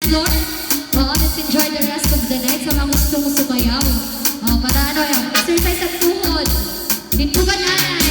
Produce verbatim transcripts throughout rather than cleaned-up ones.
Floor. Oo, let's enjoy the rest of the night. Sa mga gusto mo sumayaw. Oh, para ano, eh, exercise an tuhod. Dito ba, nanay?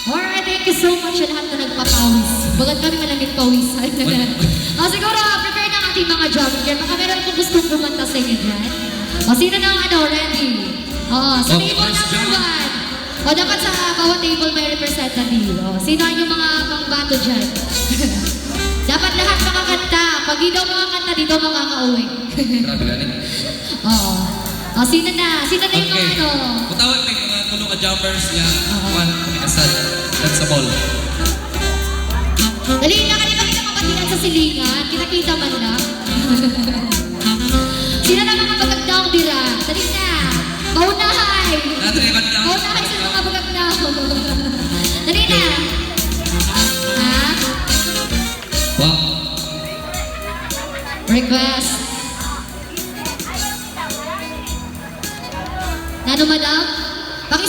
Alright, thank you so much sa lahat na nagpapawis. Bagat kami man an nagpawisan. O, siguro, ah, prepare na ang ating mga jump care. Baka meron pong gustong kumanta sa inyo dyan. O, sino na ang ano, ready? O, sa table number one. O, dapat sa bawat table may representative. O, sino ang inyong mga pangbato dyan? Dapat lahat makakanta. Pag di daw makakanta, di daw makakauwi. Grabe gani. Oo. O, sino na? Sino na yung mga ano? Butawon mi mga tulo ka jumpers nga, kuan, may kasad. That's a ball. Dali na, kani ba kita mabatian sa silingan? Kita-kita man lang. Sino na mga bagagdaong dira? Dali na. Paunahay. Paunahay.